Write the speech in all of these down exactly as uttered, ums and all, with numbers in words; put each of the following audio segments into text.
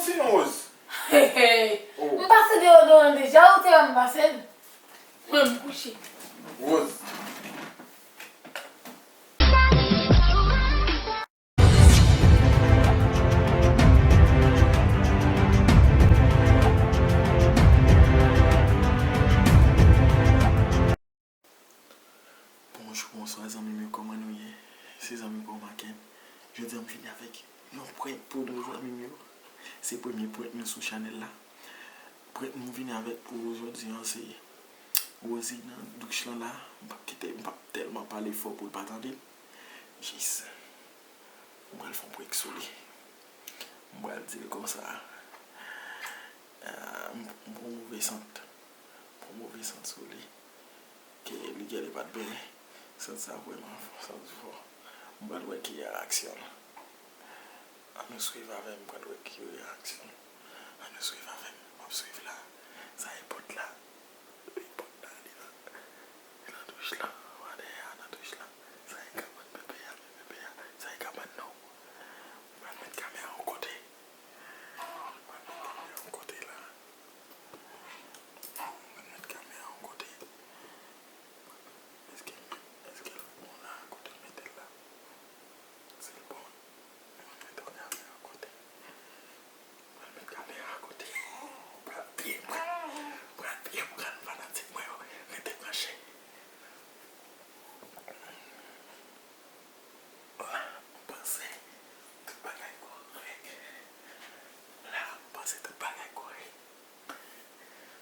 Sin Rose. Hey, hey. Oh. M pase deodoran deja, ou te wè m pase l. Mwen, m kouche. Rose. Bonjou, bonswa, zanmi m yo, kòman nou ye? Se zanmi pa w Maken. Jodi a, m vini avèk yon prank pou nou, zanmi m yo. Se premye prank nou sou chanèl la. Prank nou vini avèk pou jodi a, se Rosie nan douch lan la. M p ap kite, m p ap tèlman pale fò pou l pa tande l. Jis, m pral fè yon prank sou li. M pral di l konsa, ah, m, m pran move sant. M pran move sant sou li. Ke li genlè pa t byen. Sant sa vrèman fò, sant fò. M pral wè ki reyaksyon l. Ann nou swiv avè m, m pral wè ki reyaksyon l. Ann nou swiv avè m, m ap swiv la. Sa e pòt la. Wi, pòt la, li la. Li nan douch la. Wa dèyè a nan douch la. Sa e kabann bebe a, men bebe a. Sa e kabann nan. M pral met kamera yon kote. M pral met kamera yon kote la. Mwen met kamera yon kote. Èske, èske l bon la? Kote m mete l la? Si l bon, mwen met yon kamera yon kote. Mwen met kamera yon kote. Pral pye, pral, pral pye, pral fanatik mwen yo. Rete branche. La, m panse tout bagay kòrèk. La, m panse tout bagay kòrèk.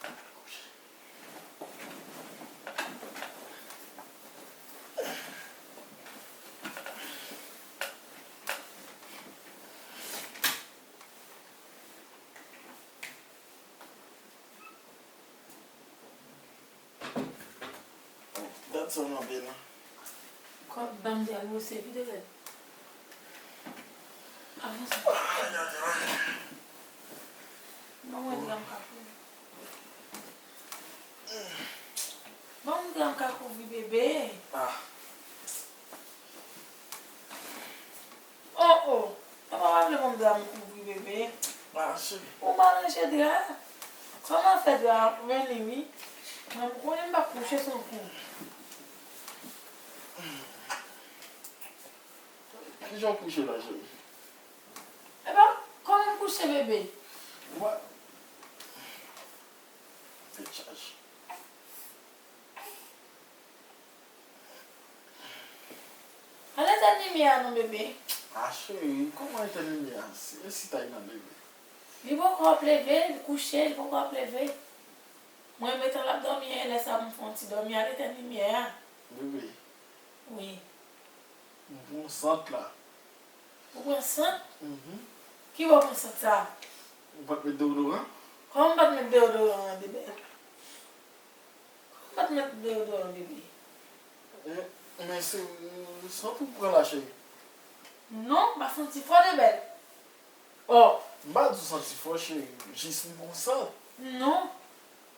Al kouche. Dat sa w nan pye la. Kòk dan m te al bwose vide rèd. Avanse. Ay, ay, ay. Ban mwen dra m ka kouvri. Ban m dra m ka kouvri bebe. Ah. Oh, oh. Papa pa vle ban m dra m kouvri bebe. Mache. Ou pa ranje dra a. Kòman fè dra a pran li wi? Mwen m konnen m p ap kouche san kouvri. Kijan w kouche la, cheri? Epa, kòman m kouche, bebe? Ou pa... Tèt chaje. Al etèn limyè a non, bebe. Ah, cheri, kòman etèn limyè a? Se, e si tay nan leve? Li poko ap leve, li kouche, li poko ap leve. Mwen, menm tan l ap dòmi a, lè sa a m fè yon ti dòmi, al etèn limyè a. Bebe. Wi. M pran sant la. Ou pran sant? Mhm. Ki bò w pran sant sa a? Ou pa t met deodoran? Kòman m pa t met deodoran an, bebe? Kòman m pa t met deodoran, bebe? Eh, men se, mm, sant ou pran la, cheri? Non, m pa santi fò, bebe. Oh. M pa di w santi fò, cheri. Jis m pran sant. Non.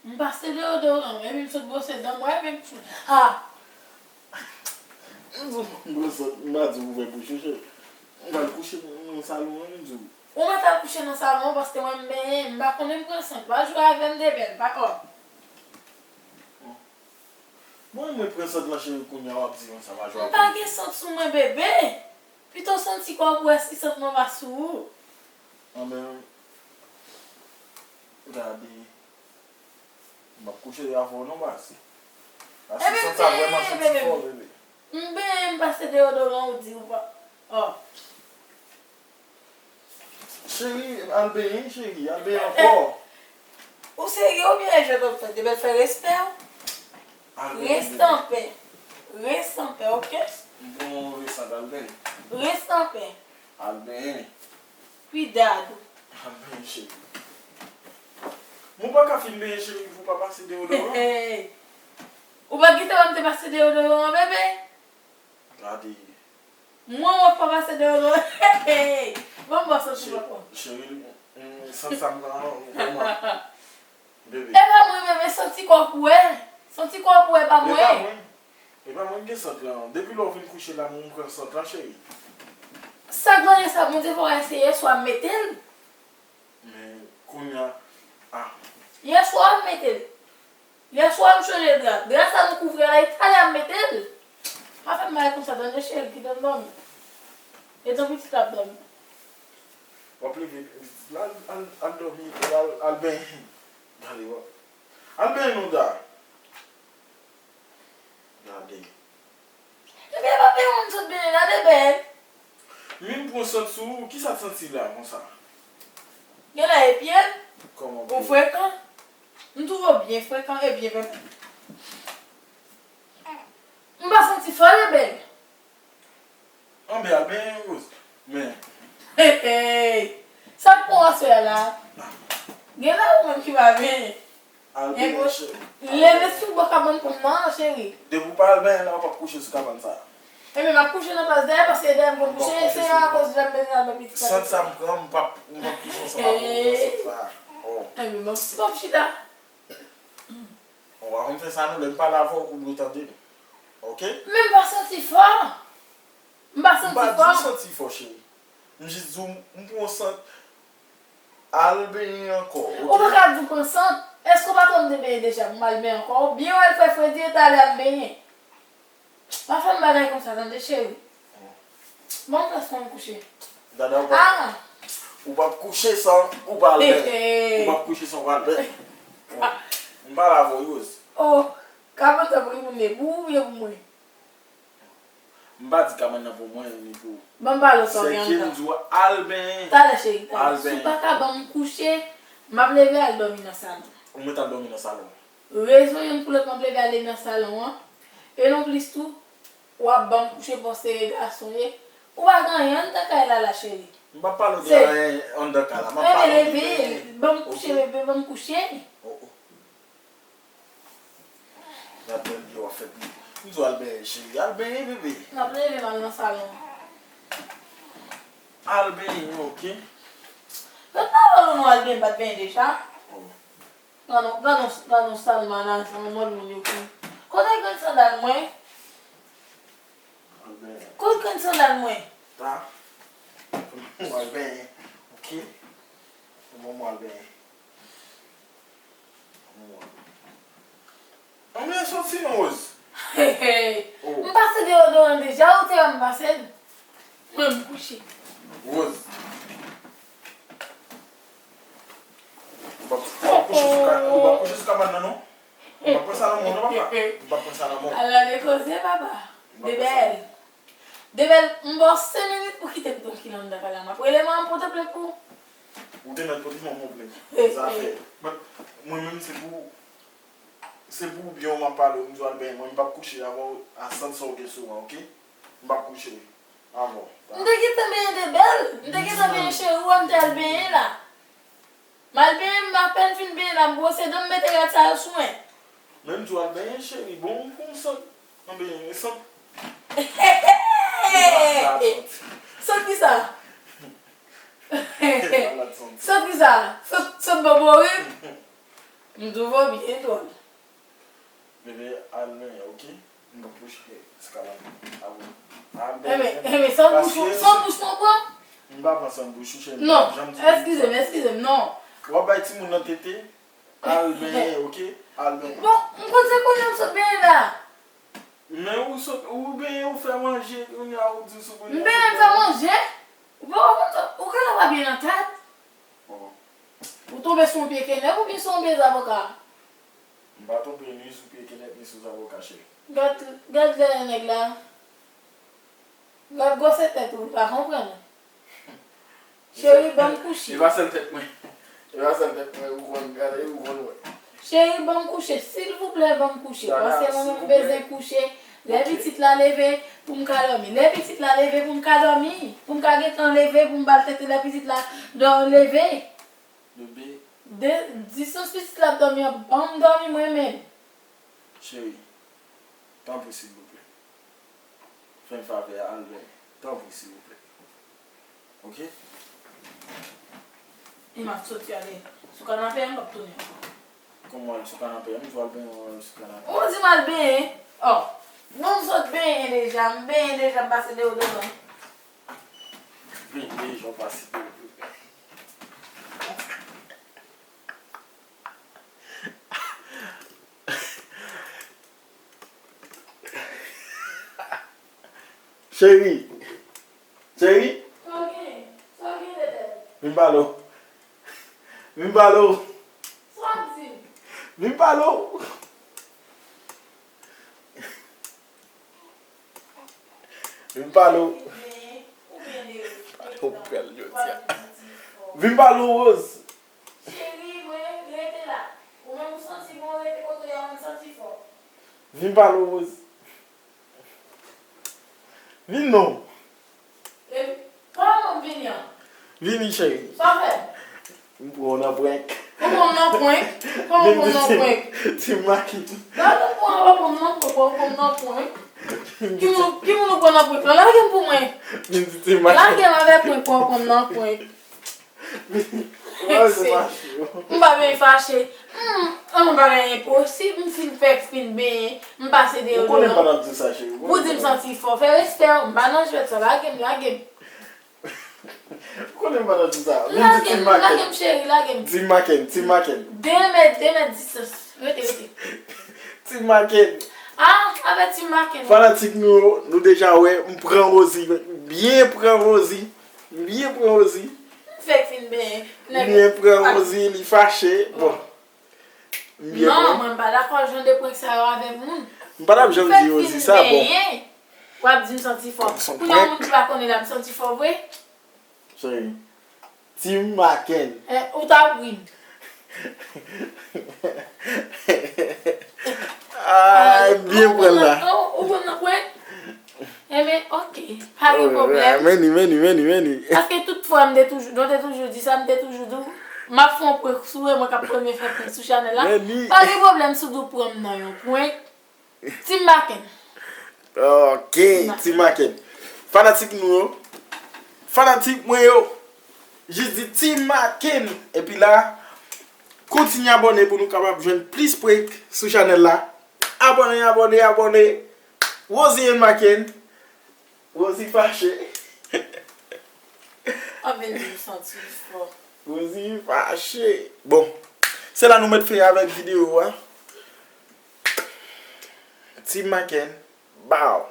M pase deodoran, epi m sot bwose dan mwen, epi m... Ah! M di w m pran sant, m pa di w ouvè bouch ou, cheri. M pral kouche nan salon an, m di w. Ou mèt al kouche nan salon an, paske mwen m benyen, m pa konnen m pran sant. Pa jwe avè m, bebe, pa, oh. Mwen, mwen pran sant lan, cheri, kounye a w ap di konsa, pa jwe avè m. M pa gen sant sou mwen, bebe. Pito w santi kò w pou wè si sant mwen pa sou ou. Anben, gade. M ap kouche avè w non, baz. Paske sant sa vrèman santi fò, bebe. M benyen, m pase deodoran, ou di ou pa. Oh. Cheri, al benyen, cheri, al benyen ankò. Ou serye oubyen e jwèt w ap fè? Bebe, fè respè w. Al benyen, bebe. Reste en paix. Reste en paix, ok? M pran yon move sant, al benyen. Reste en paix. Al benyen. Cuidado. Al benyen, cheri. Mwen pa ka fin benyen, cheri, pou w pa pase deodoran. Hey, hey. Ou pa t gentan wè m te pase deodoran an, bebe? Gade. Mwen wè w pa pase deodoran. Hey, hey. Ban m bò santi papa. Cheri, mm, sant sa m pran an, vrèman. Bebe. E pa mwen, bebe, santi kò w pou wè. Santi kò w pou wè, e pa mwen. E pa mwen. E pa mwen ki gen sant lan. Depi lè w vin kouche la, mwen pran sant lan, cheri. Sa k vanyan sa, Bondye fè w eseye, swa mete l. Kounye a, a. Yèswa m mete l. Yèswa m chanje dra. Dra sa nou kouvri a la, e talè a m mete l. Pa fè m bagay konsa, tande cheri, kite m dòmi. Etan pitit la ap dòmi. W ap leve, al, al, al dòmi, al, al benyen. Gade, w ap, al benyen non, Da. Gade. Ebyen, pa peye moun sot benyen la, de bèl. Men m pran sant sou ou, kisa k santi la konsa? Genlè e pye m. Kòman pye? Ou frekan. M twouve w byen frekan e byen pèpè. M pa santi fò, de bèl. Anben, al benyen, Rose. Men. Hey, hey. Sa k pran w aswè a la? Genlè ou menm ki pa benyen. Al benyen, cheri. Leve sou bò kabann pou m nan, cheri. Depi w pa al benyen la, w p ap kouche sou kabann sa a. Ebyen, m ap kouche nan plas dèyè, paske dèyè m konn kouche, se akoz jan m bezwen al bay pitit la. Sant sa m pran, m p ap, m p ap kouche ansanm avè w nan sant sa a. Oh. Ebyen, m ap, m ap chita. Ou pa konn fè sa non, lè m pale avè w, ou dwe tande m. Oke? Men m pa santi fò. M pa santi fò. M pa di w santi fò, cheri. M jis di w, m pran sant. Al benyen ankò, oke? Ou pa ka di w pran sant. Èske w pa konn m te benyen deja pou m al benyen ankò? Byen w al fè fredi e talè a m benyen. Pa fè m bagay konsa, tande, cheri. Bon, plas mwen kouche. Dada, ou p ap, ou p ap kouche san ou pa al benyen. Ou p ap kouche san ou pa al benyen. M pale avè w, Rose. Oh, kabann sa pou ki moun li ye, pou ou oubyen pou mwen? M pa di kabann nan pou mwen, ni pou ou. Ban m pale w sa w gen anndan. Se ke m di w al benyen. Talè, cheri, talè. Si w pa ka ban m kouche, m ap leve al dòmi nan salon. Ou mèt al dòmi nan salon. Rezon youn pou lòt, m ap leve ale nan salon an. E non plis tou, w ap ban m kouche paske e gason ye. Ou pa gen anyen anndan kay la la, cheri. M p ap pale w de anyen anndan kay la. M ap pale w de benyen. Ban m kouche, bebe, ban m kouche. Oh, oh. Gad bèl byen w ap fè bebe. M di w al benyen, cheri. Al benyen, bebe. M ap leve m al nan salon. Al benyen, oke? Gad pawòl ou non al benyen, m pa t benyen deja. Oh. Gad on, gad on, gad on sal manaj, on mòd moun yo ki. Kote grenn sandal mwen? Al benyen. Kote grenn sandal mwen? Ta. Mwen al benyen. Oke. Mwen, mwen al benyen. Anmwey, soti non, Rose. Hey, hey. Oh. M pase deodoran deja, ou te wè m pase l. Mwen, m kouche. Rose. Ou p ap, ou p ap kouche sou ka-, ou p ap kouche sou kabann nan, non? Ou p ap pran sa nan men w, non, papa. Ou p ap pran sa nan men w. Ala de koze, papa. Ou p ap pran sa nan men w. Debèl. Debèl, m ba w senk minit pou kite m trankil anndan kay la. M ap rele manman m pote plent pou ou. Ou te mèt pote manman w plent. Zafè. But mwen menm se pou, se pou byen w m ap pale w, m di w al benyen mwen, m p ap kouche avè w a sant sa w gen sou mwen, oke? M p ap kouche avè w. M te gentan benyen Debèl. M te gentan benyen cheri w, m te al benyen la. M al benyen, m apèn fin benyen la, m bwose dan m, mete rad sa yo sou mwen. Men m di w al benyen, cheri, bon, m konn sant. Anben, sant. Sant kisa? Sant kisa? Sant, sant bòbòri? M twouve w byen dwòl. Bebe, al benyen, oke? M p ap kouche sou kabann avè w. Al benyen. Enben, enben, sant bouch ou, sant bouch mwen pran? M pa pran sant bouch ou, cheri. Non, eskize m, eskize m, non. W ap bay timoun nan tete, al benyen, oke? Al benyen. Bon, m konn se kounye a m sot benyen la. Men ou sot, ou benyen, ou fè manje, kounye a ou di sou kounye a. M benyen, m fè manje? Ou pa konn sa, ou genlè pa byen nan tèt. Bon. Ou tonbe sou yon pye kenèp oubyen sou yon pye zavoka? M pa tonbe ni sou pye kenèp ni sou zavoka, cheri. Gad, gad lè nèg la. Gad gwosè tèt ou, ou pa konprann. Cheri, ban m kouche. E pa sèl tèt mwen. E pa sèl tèt mwen, ou konn gade, ou konn wè. Cheri, ban m kouche, silvouplè, ban m kouche. Paske mwen menm bezwen kouche. Lè pitit la leve, pou m ka dòmi. Lè pitit la leve, pou m ka dòmi. Pou m ka gentan leve, pou m ba l tete lè pitit la dò-, leve. Bebe. De, distans pitit la ap dòmi an, ban m dòmi mwen menm. Cheri, tanpri, silvouplè. Fè m favè a, al benyen. Tanpri, silvouplè. Oke? E m ap soti ale sou kanape a, m p ap tounen ankò. Kòman w al sou kanape a? M di w al benyen, w al sou kanape a. Ou di m al benyen? Oh. Non, m sot benyen deja. M benyen deja, m pase deodoran. Benyen deja, w pase deodoran. Cheri. Cheri. Sa w gen? Sa w gen, bebe? Vin pale w. Vin pale w. Sa w ap di? Vin pale w. Vin pale w. Ou byen, ou byen lere. Ou pral jodi a. Vin pale w, Rose. Cheri, mwen, rete la. Ou menm ou santi bon, rete kote w ye a, mwen m santi fò. Vin pale w, Rose. Vin non. E, kòman m vini an? Vini, cheri. Sa w fè? M pran w nan prank. Ou pran m nan prank? Kòman w pran m nan prank? Ti Maki. Gade w pran, w pran m nan prank, w pran m nan prank. Ki moun, ki moun ou pran nan prank la? Lage m pou mwen. Vin di Ti Maki. Lage m avèk prank, w pran m nan prank. Mwen se fache. M pa vin fache. Hmm, an bagay enposib, m fin fèk fin benyen, m pase deyo. Ou konnen m pa t ap di sa, cheri. Ou di m santi fò, fè respè w, m pa nan jwèt sa, lage m, lage m. Ou konnen m pa t ap di sa. Vin di Lage m, Team Maken. Lage m, cheri, lage m. Team Maken, Team Maken. De mèt, de mèt distans. Rete, rete. Team Maken. Ah, avè Team Maken. Fanatik nou yo, nou deja wè, m pran Rosie, byen pran Rosie. M byen pran Rosie. M fèk fin benyen. M byen pran Rosie, li fache. Bon. M byen pran. Non, mwen m pa dakò jan de prank sa yo avèk moun. M pa t ap janm di Rosie sa, bon. Ou ap di m santi fò. Kounye a moun ki pa konnen la, m santi fò vre. Cheri. Team Maken. Eh, ou t ap ri m. Ay, m byen pran la. Ou pran nan prank? Enben, ok. Pa gen pwoblèm. Meni, meni, meni, meni. Paske tout fwa m te toujou, nou te toujou di sa, m te toujou di w, m ap fè yon prank sou ou, e mwen k ap premye fè prank sou chanèl la. Pa gen pwoblèm si w di w pran m nan yon prank. Team Maken. Ok, Team Maken. Fanatik nou yo. Fanatik mwen yo. Jis di Team Maken. Epi la, kontinye abòne pou nou kapab jwenn plis prank sou chanèl la. Abòne, abòne, abòne. Rosie and Maken. Rosie fache. Anben, m santi fò. Rosie fache. Bon, se la nou mèt fè avèk videyo a. Team Maken, bow.